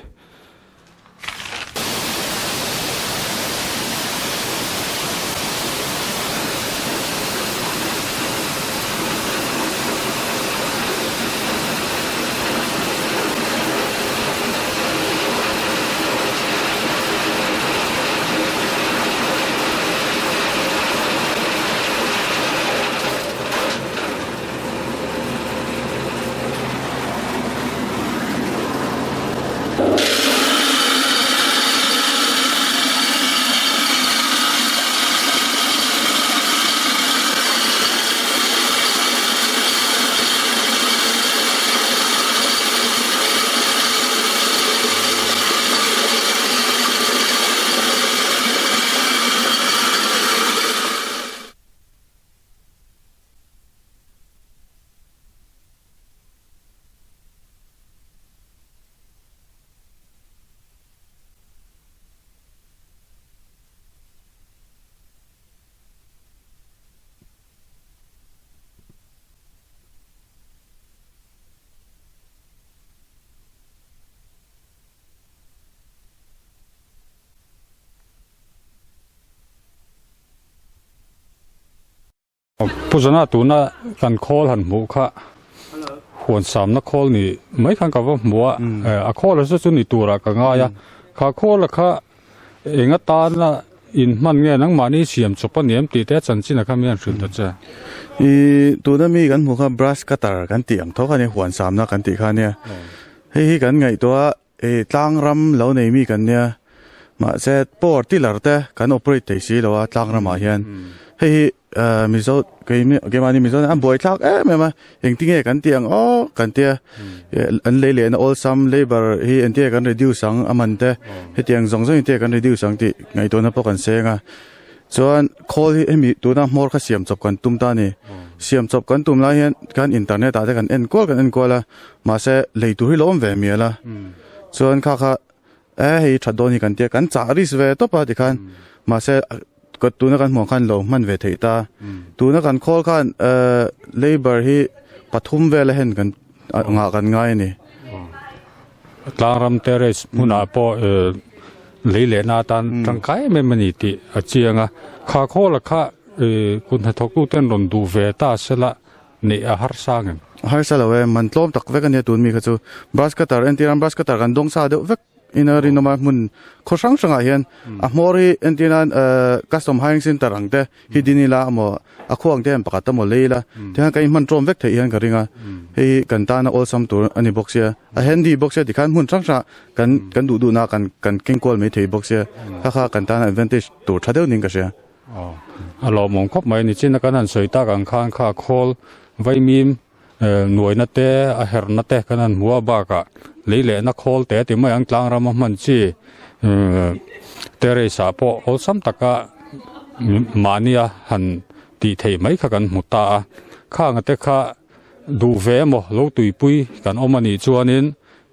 Pu Zana tuna kan khawl han hmuh kha huan samna khawl ni mai khan ka va hmu a, a khawl a chu ni turah ka ngai a, kha khawl a kha eng atana in hman nge nangmahni siam chawp a ni em tih te a chanchin a kha mi han hrilh ta che. I tuna mi kan hmuh kha brush cutter kan tih ang tho kha nia huan samna kan tih kha nia hei hi kan ngaihtuah a I tlangram lo nei mi kan nia, mahse power tiller te kan operate thei si lo a tlangramah hian. Hei hi Mizo keimahni Mizo an buai thlak em em a, engtinge kan tih ang aw kan tia, an lei lehna awlsam labour hi engtinge kan reduce ang a man te, hetiang zawng zawng engtinge kan reduce ang tih ngaihtuahna pawh kan seng a. Chuan khawl hi hemi tuna hmawr kha siam chawp kan tum ta a ni. Siam chawp kan tum lai hian kan internet ah te kan enkual kan enkual a, mahse lei tur hi lo awm ve mial a. Chuan kha kha e hei that dawn hi kan tia kan chah risk ve tawp a tikhan mahse tuna kan hmuh ang khan lo hman ve theih ta. Tuna kan khawl khan labour hi pathum vel a hen kan ngah kan ngai a ni. Tlangram terrace hmunah pawh lei lehna atan tangkai em em a ni tih a chiang a, kha khawla kha kut hnathawktuten rawn duh ve ta sela neih a harsa ang em? Harsa lo e, man tlawm tak vek a nia tun mi kha chu. Brush cutter entir nan brush cutter kan dawng sa deuh vek ina rinawm a hmun khaw hrang hrangah hian a hmawr hi entir nan custom hiring center ang te hi din ila emaw a khuang te hian pakhat emaw lei ila tihian kan inhman ṭawm vek theih hian ka ring a hei hi kan tana awlsam tur a ni bawk sia a handy bawk sia tikhan hmun hrang hrangah kan kan duh duhna kan kan keng kual mai thei bawk sia kha kha kan tana advantage tur tha deuh niin ka hria. Aw a lawmawm khawp mai nichin a kan han sawi tak ang khan kha khawl vaimim nuaina te a herna te kan han hmu a bakah lei lehna khawl te ti mai ang tlang rama hman chi terrace ah pawh awlsam taka mahnia han tih theih mai kha kan hmu ta a khang te kha duh ve emaw lo tuipui kan awm a nih chuanin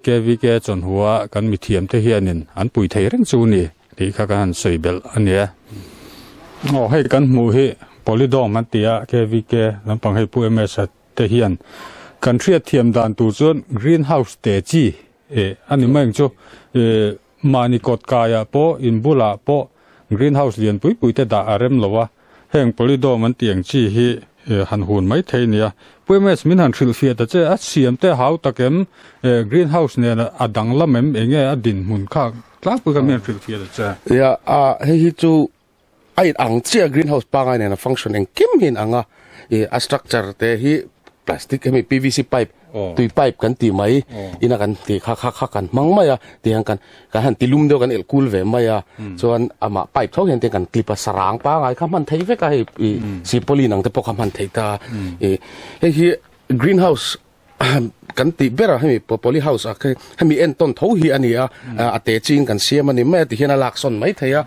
KVK chawnhua kan mithiam te hianin an pui thei reng chu ni tih kha kan han sawi belh a nia. Aw hei kan hmuh hi Polydome an ti a KVK lampang hei Pu MS a te hian kan hriat thiam dan tur chuan green house te chi eh a ni mai ang chu eh mahni kawt kaiah pawh in bulah pawh green house lian pui pui te dah a rem lo a heng Polydome an tih ang chi hi eh han hun mai thei a nia. Pu MS min han hrilhfiah ta che a siam te hau tak em eh green house nen a danglam em enge a dinhmun kha Tlangpui kha mian hrilh fiah ta che. Ia a hei hi chu a in ang chiah green house pangai nen a function engkim hi in ang a ih a structure te hi plastic hemi PVC pipe tui pipe kan tih mai ina kan tih kha kha kha kan hmang mai a tiang kan kan han ti lum deuh kan elh kul ve mai a chuan amah pipe tho hian te kan clip a sarang pangai kha hman thei vek a hei ih silpaulin ang te pawh kha hman thei ta ih hei hi green house Kan tih ber a hemi poly house ah khi hemi entawn tho hi a ni a a te ching kan siam a ni mai a tihian a lak sawn mai thei a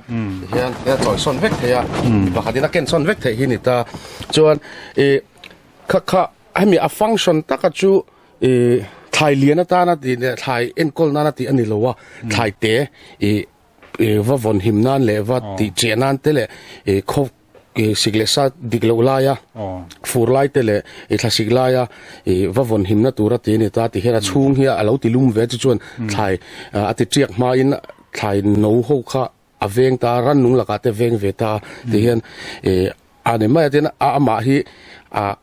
tihian a chawi sawn vek thei a pakhat in a ken sawn vek theih hi a ni ta chuan ih kha kha hemi a function taka chu ih thlai lian atana tih leh thlai enkawl nana tih a ni lo a thlai te ih ih va vawn him nan leh va tih chiah nan te leh ih khaw ih sik leh sa dik loh laia fur lai te leh ih thlasik laia ih va vawn himna tura ti a ni ta ti hian a chhung hi a lo ti lum ve chu chuan thlai a ti tiak hmain thlai no ho kha a veng ta rannung lakah te veng ve ta ti hian ih a ni mai a tin a amah hi ah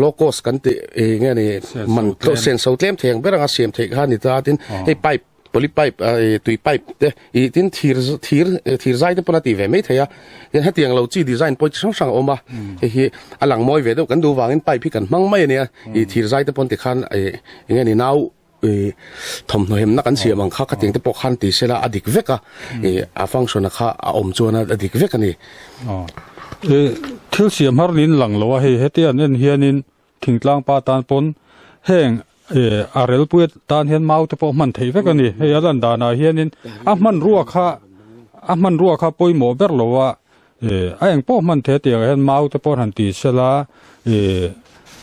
low cost kan tih ih nge ni man sen so tlem thei ang ber anga siam theih kha a ni ta tin hei pipe poly pipe ih tui pipe te ih tin thir thir thir zai te pawn a tih ve mai thei a tin hetiang lo chi design pawh chi hrang hrang a awm a hei hi a lang mawi ve deuh kan duh vangin pipe hi kan hmang mai a nia ih thir zai te pawn tikhan ih eng nge ni nau ih thawmhnaw hemna kan siam ang kha khatiang te pawh khan ti sela a dik vek a ih a function a kha a awm chuan a dik vek a ni. Ih thil siam har niin lang lo a hei heti an en hianin thingtlang pa tan pawn heng ih a relpui atan hian mau te pawh hman theih vek a ni hei a lan danah hianin a hmanrua kha a hmanrua kha pawimawh ber lo a Ih a eng pawh hman thei tiang ah hian mau te pawh han ti sela ih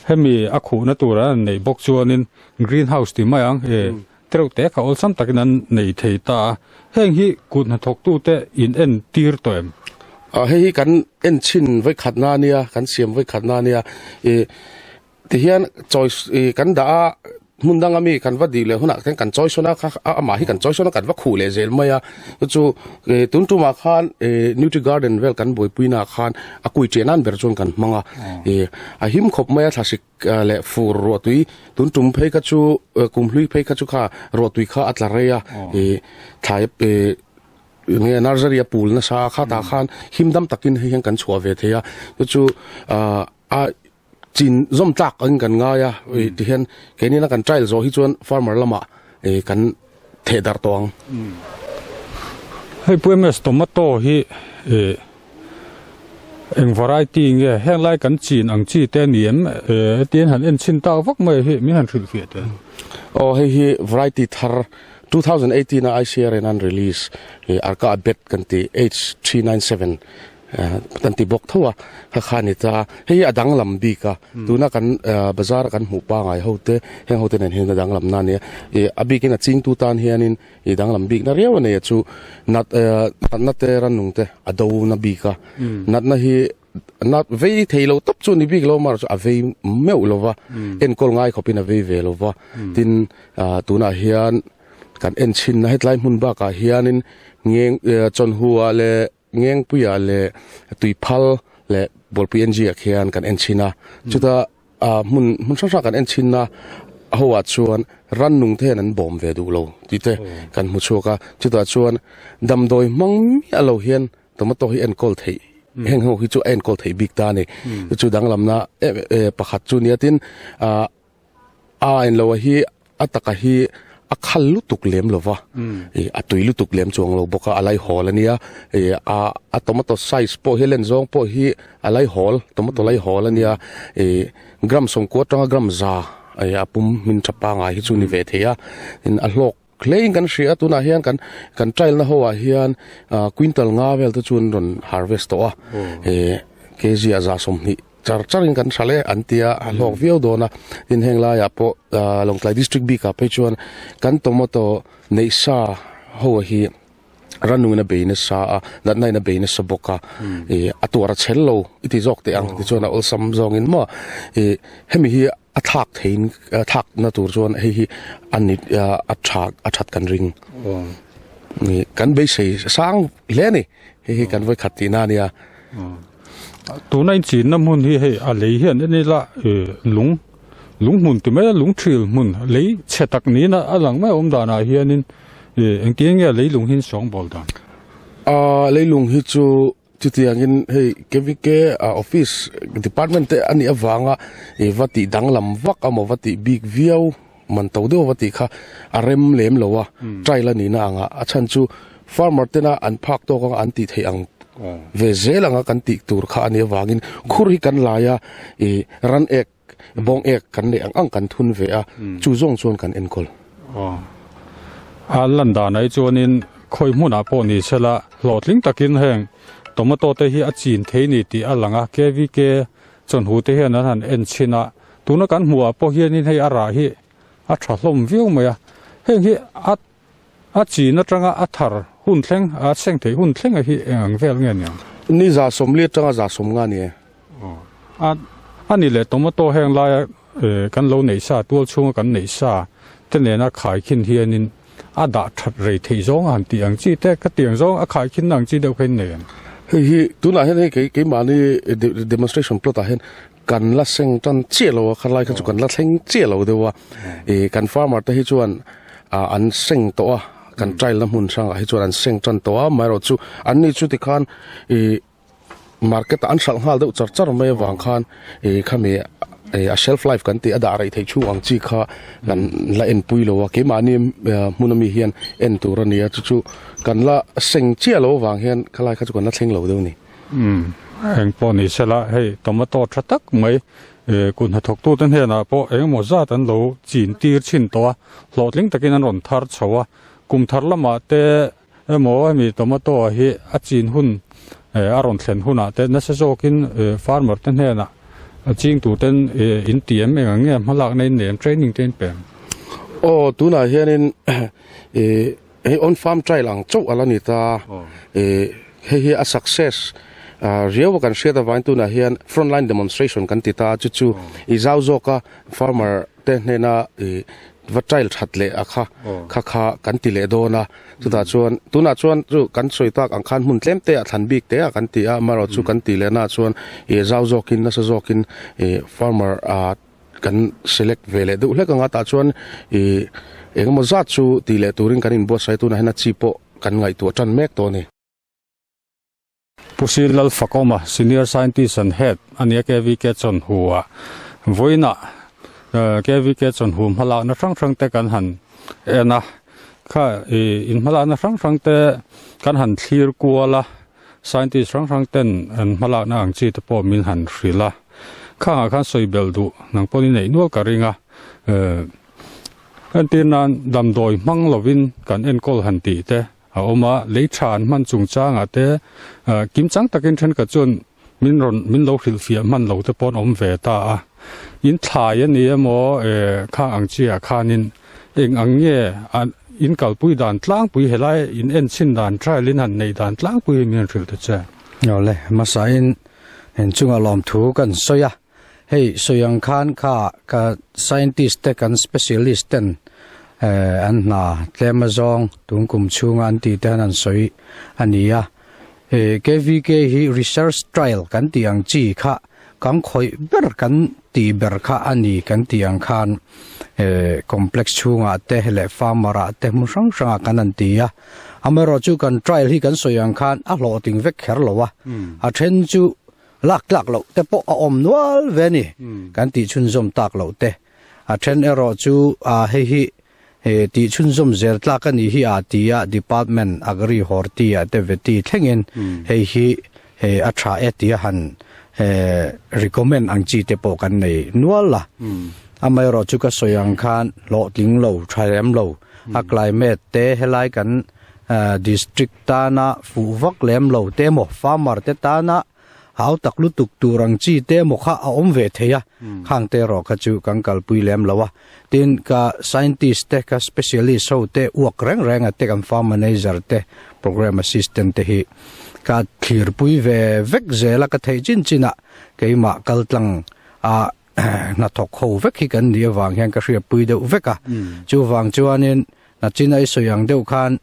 hemi a khuhna tur an han neih bawk chuanin green house ti mai ang ih tereuh te kha awlsam takin an nei thei ta a heng hi kut hnathawktu te in en tir tawh em? Ah hei hi kan en chhin vawikhat na ania kan siam vawikhat na ania ih tihian chawi ih kan dah a. Hmun danga mi kan va dih leh hunah khian kan chawi sawn a, kha amah hi kan chawi sawn a kan va khuh leh zel mai a. Chu chu tun tumah khan Nutri Garden vel kan buaipui naah khan a kui ṭiah nan ber chuan kan hmang a. A him khawp mai a thlasik leh fur ruahtui tun tum phei kha chu kumhlui phei kha chu kha ruahtui kha a tla rei a thlai nge nursery a pul nasa a khatah khan him dam takin hei hian kan chhuah ve thei a. Chu chu a Chin zawm tlak angin kan ngai a, ti hian keinin a kan trial zawh hi chuan farmer lamah kan theh darh tawh ang. Hei Pu MS tomato hi eng variety nge heng lai kan chin ang chi te a ni em? Hetiang han en chhin tak vak mai hi min han hrilh fiah teh. Aw hei hi variety thar 2018 a ICR in an release Arka Abet kan tih H397 Kan ti bawk tho a, kha kha a ni ta. Hei hi a danglam bik a, tuna kan bazar a kan hmuh pangai ho te, heng ho te nen hian a danglam na a nia. Ih a bikin a chingtu tan hianin ih danglam bik na riau a nei a chu nat natna te rannung te a do na bik a, natna hi nat vei thei lo tawp chu a ni bik lo amaherawhchu a vei meuh lo va, enkawl ngai khawpin a vei ve lo va. Tin tunah hian kan en chhinna hetlai hmun bakah hianin ngeng chawnhua leh Ngengpuia leh Tuiphal leh Bawlpui NG ah khian kan en chhin a, chuta hmun hmun hrang hrang kan en chhin a ho ah chuan rannung te hian an bawm ve duh lo tih te kan hmu chhuak a, chutah chuan damdawi hmang miah lo hian tomato hi enkawl theih heng ho hi chu a enkawl theih bik ta a ni, chu danglamna pakhat chu nia tin ah. A enloa hi a taka hi a khal lutuk lem lo va, ih a tui lutuk lem chuang lo bawk a, a laihawl a nia, ih a a tomato size pawh hi a len zawng pawh hi a laihawl tomato laihawl a nia, ih gram sawmkua atanga gram za ih a pum hmin tha pangai hi chu ni ve thei a, tin a hlawk hlein kan hria a tunah hian kan kan trial na ho ah hian ah quintal nga vel te chu an rawn harvest tawh a, ih kg ah 20. Char charin kan hral e an tia a hlawk viau dawn a, tin heng laiah pawh Lawngtlai District bikah phei chuan kan tomato neih sa ho hi rannungin a bei nasa a, natna in a bei nasa bawk a, ih a tuar a chhel lo i ti zawk teh ang tichuan a awlsam zawngin maw ih hemi hi a thlak theiin a thlak na tur chuan hei hi a ni a tha a that kan ring ih kan beisei sang hle a ni hei hi kan vawikhat tihna a nia. Tuna in chinna hmun hi hei a lei hian en ila lung lung hmun ti mai a lung thil hmun lei chhe tak niin a lang mai a awm danah hianin engtin nge lei lung hi in sawngbawl dan? Aaa leilung hi chu chutiangin hei KVK office department te a nih avanga ih va tih danglam vak amaw va tih bik viau man to deuh va tih kha a rem lem lo a, trial a nihna anga a chhan chu farmer tena an phak tawk anga an tih theih ang ve zel anga kan tih tur kha a nih avangin khur hi kan lai a, ih ran ek bawng ek kan neih ang ang kan thun ve a, chu zawng chuan kan enkawl. A lan danah hi chuanin khawi hmunah pawh ni sela hlawhtling takin heng tomato te hi a chin thei ni tih a lang a, KVK Chawhnu te hian an han en chhin a, tuna kan hmuh ah pawh hianin hei a rah hi a tha hlawm viau mai a, heng hi a a chin atanga a thar hun thleng a seng theih hun thleng a hi eng ang vel nge niang? Ni 40 atanga 50 ni e. Aw a a ni leh tomato heng laia kan lo neih sa tual chhunga kan neih sa te nena khai khin hianin A dah that rei theih zawng a han tih ang chi te, ka tih ang zawng a khaikhin na ang chi deuh kha in nei ang. Hei hi tunah hian hei kei keimahni demonstration plot ah hian kan la seng tan chiah lo a, khalai kha chu kan la thleng chiah lo deuh a, ih kan farmer te hi chuan ah an seng tawh a, kan trial na hmun hrangah hi chuan an seng tan tawh a, amaherawh chu an ni chu tikhan ih Market ah an hralh nghal deuh char char mai avang khan ih khami ih a shelf life kan tih a dah rei theih chhung ang chi kha kan la en pui lo a keimahni hmun ami hian en tur a ni a chu chu kan la seng chiah lo avang hian khalai kha chu kan la thleng lo deuh a ni. Umm eng pawh ni sela hei tomato tha tak mai ih kut hnathawk tute hnenah pawh engemaw zat an lo chin tir chhin tawh a hlawhtling takin an rawn thar chho a kum thar lamah te Emaw hemi tomato ah hi a chin hun a rawn thlen hunah te nasa zawkin farmer te hnenah ching tur ten in ti em eng ang nge hmalakna in nei em training te in pe em? Aw tunah hianin ih hei on farm trial ang chauh a la ni ta ih hei hi a success riau a kan hriat avangin tunah hian front line demonstration kan ti ta chu chu i zau zawka farmer te hnena ih. va trial that leh a kha kha kha kan ti leh dawn a chutah chuan tunah chuan chu kan sawi tak ang khan hmun tlem te ah thlan bik te ah kan ti a amaherawh chu kan tih leh naah chuan ih zau zawkin nasa zawkin ih farmer ah kan select ve leh deuh hlek ang a tah chuan ih engemaw zat chu tih leh turin kan inbuatsaih tunah hian a chi pawh kan ngaihtuah tan mek tawh a ni. Pu Sir Lalfakawma, Senior Scientist and Head a nia KVK Chawnhu ah vawiinah KVK Chawnhu hmalakna hrang hrang te kan han en a, kha ih in hmalakna hrang hrang te kan han thlir kual a, Scientist hrang hrang ten an hmalakna ang chi te pawh min han hrilh a, khangah khan sawi belh duh nang pawhin i neih nual ka ring a, entir nan damdawi hmang lovin kan enkawl han tih te. A awm a, lei tha an hman chungchangah te kimchang takin thenkhat chuan min rawn min lo hrilhfiah hman lo te pawh an awm ve ta a. In thlai a ni emaw khang ang chiah khanin eng ang nge in kalpui dan tlangpui helai in enchhin dan trial in han neih dan tlangpui hi min han hrilh ta che. Awle, hmasain inchunga lawmthu kan sawi a. Hei sawi ang khan kha ka scientist te kan specialist ten an hna tlem azawng tun kum chhunga an tih te han an sawi a ni a. KVK hi research trial kan tih ang chi kha kan khawih ber kan tih ber kha a ni kan tih ang khan complex chhungah te leh farmer ah te hmun hrang hrangah kan han ti a. Amaherawhchu kan trial hi kan sawi ang khan a hlawhtling vek kher lo a, a then chu Lak tlak loh te pawh a awm nual ve a ni, kan tih chhunzawm tak loh te. A then erawh chu a hei hi tih chhunzawm zel tlak a nih hi a ti a, Department Agri Horti ah te Veti thlengin hei hi a tha e tia han recommend ang chi te pawh kan nei nual a. Amaherawh chu ka sawi ang khan hlawhtling lo, tha lem lo, a climate te helai kan District tana fuh vak lem lo te emaw, farmer te tana hau tak lutuk tur ang chi te emaw kha a awm ve thei a, khang te erawh kha chu kan kalpui lem lo a. Tin, ka scientist te, ka specialist ho te uak reng reng a te, kan farm manager te, programme assistant te hi ka thlirpui ve vek zel a, ka theih chin chin ah keimah kaltlang a hnathawk ho vek hi kan nih avang hian ka hriatpui deuh vek a. Chuvang chuanin Nachin a i sawi ang deuh khan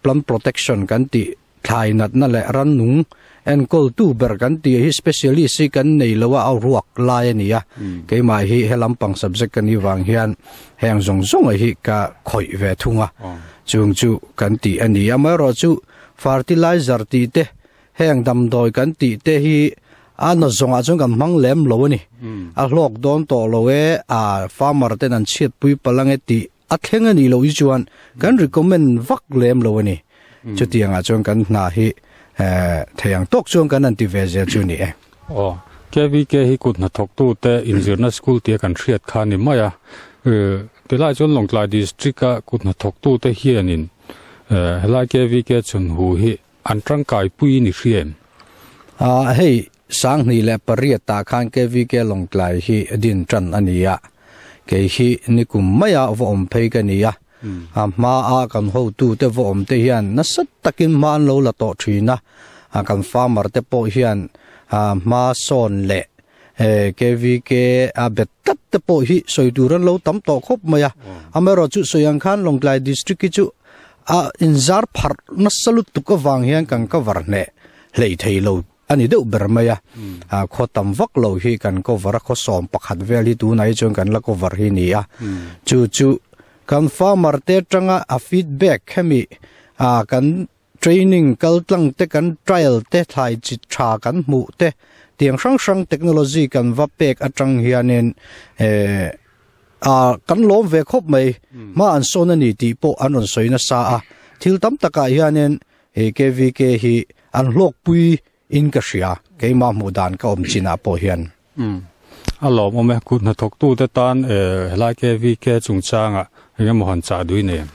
plant protection kan tih thlai natna leh rannung enkawltu ber kan tih hi specialist hi kan nei lo a, a ruak lai a ni a. Keimah hi he lampang subject ka nih vang hian heng zawng zawng hi ka khawih ve thung a, chung chu kan tih a ni. Amaherawhchu fertilizer tih te Heng damdawi kan tih te hi a na zawngah chuan kan hmang lem lo a ni. A hlawk dawn tawh lo e, a farmer ten an chhiatpui palh ange tih a thleng a nih loh hi chuan kan recommend vak lem lo a ni. Chutiangah chuan kan hna hi thei ang tawk chuan kan han ti ve zel chu a ni e. Aw, KVK hi kut hnathawktute inzirna school tia kan hriat kha a ni mai a. Tilai chuan Lawngtlai District-a kut hnathawktute hianin helai KVK chhunhu hi An tangkai pui ni hria em? A, hei 2008 ah khan KVK Lawngtlai hi din tan a ni a, kei hi nikum maia va awm phei ka ni a, a hma a kan hotute va awm te hian nasa takin hma an lo la tawh thin a, kan farmer te pawh hian hma sawn leh KVK a bet tlat te pawh hi sawi tur an lo tam tawh khawp mai a, amaherawhchu sawi ang khan Lawngtlai District hi chu A inzar pharh nasa lutuk avang hian kan cover hneh hlei thei lo a ni deuh ber mai a. Khaw tam vak lo hi kan cover a, khaw 11 vel hi tunah hi chuan kan la cover hi ni a. Chu chu kan farmer te atanga a feedback hemi kan training kal tlang te kan trial te thlai chi tha kan hmuh te tiang hrang hrang technology kan va pek atang hianin Ah, kan lawm ve khawp mai. Hma an sawn a ni tih pawh an rawn sawi nasa a. Thil tam takah hianin he KVK hi an hlawkpui in ka hria, keimah hmuh dan ka awm chinah pawh hian. Umm, a lawmawm e. Kut hnathawktute tan helai KVK chungchangah eng emaw han chah duh i nei em?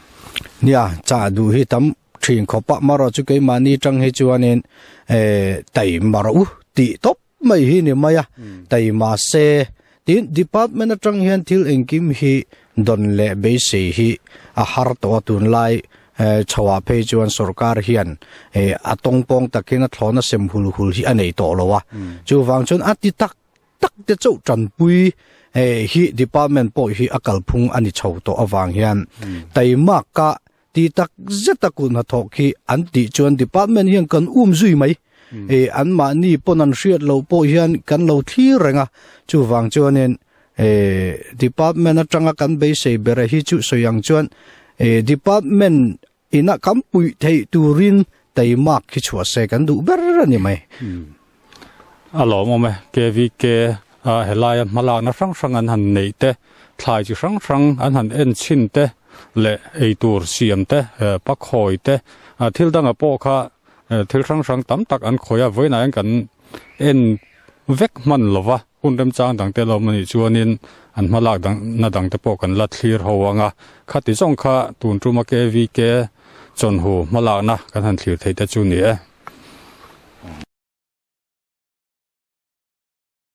Nia, chah duh hi tam thin khawp a, marawh chu keimahni tang hi chuanin taima rawh u tih tawp mai hi ni mai a, taima se tin department atang hian thil engkim hi dawn leh beisei hi a har tawh a tunlai chhoah phei chuan sorkar hian a tawngpawng takin a thlawna sem hul hul hi a nei tawh lo a, chuvang chuan a ti tak tak te chauh tanpui. Hei hi department pawh hi a kalphung a ni chho tawh avang hian taimak a ti tak zeta kut hnathawh khi an tih chuan department hian kan um zui mai. E anmahni pawn an hriat loh pawh hian kan lo thlir reng a, chuvang chuanin e department atanga kan beisei bera hi chu sawi ang chuan e department Inah kan puih theih turin taimak hi chhuah se kan duh ber a ni mai. A lawmawm e, KVK a helaia hmalakna hrang hrang an han neih te, thlai chi hrang hrang an han en chhin te leh eitur siam te, pakhawi te, thil danga pawh kha thil hrang hrang tam tak an khawih a, vawiinah hian kan en vek hman lova. Hun remchang dangte lawm a nih chuanin an hmalak dangna dangte pawh kan la thlir ho ang a, khati zawng kha tun tuma KVK chawnhu hmalakna kan han thlir theih te chu ni e.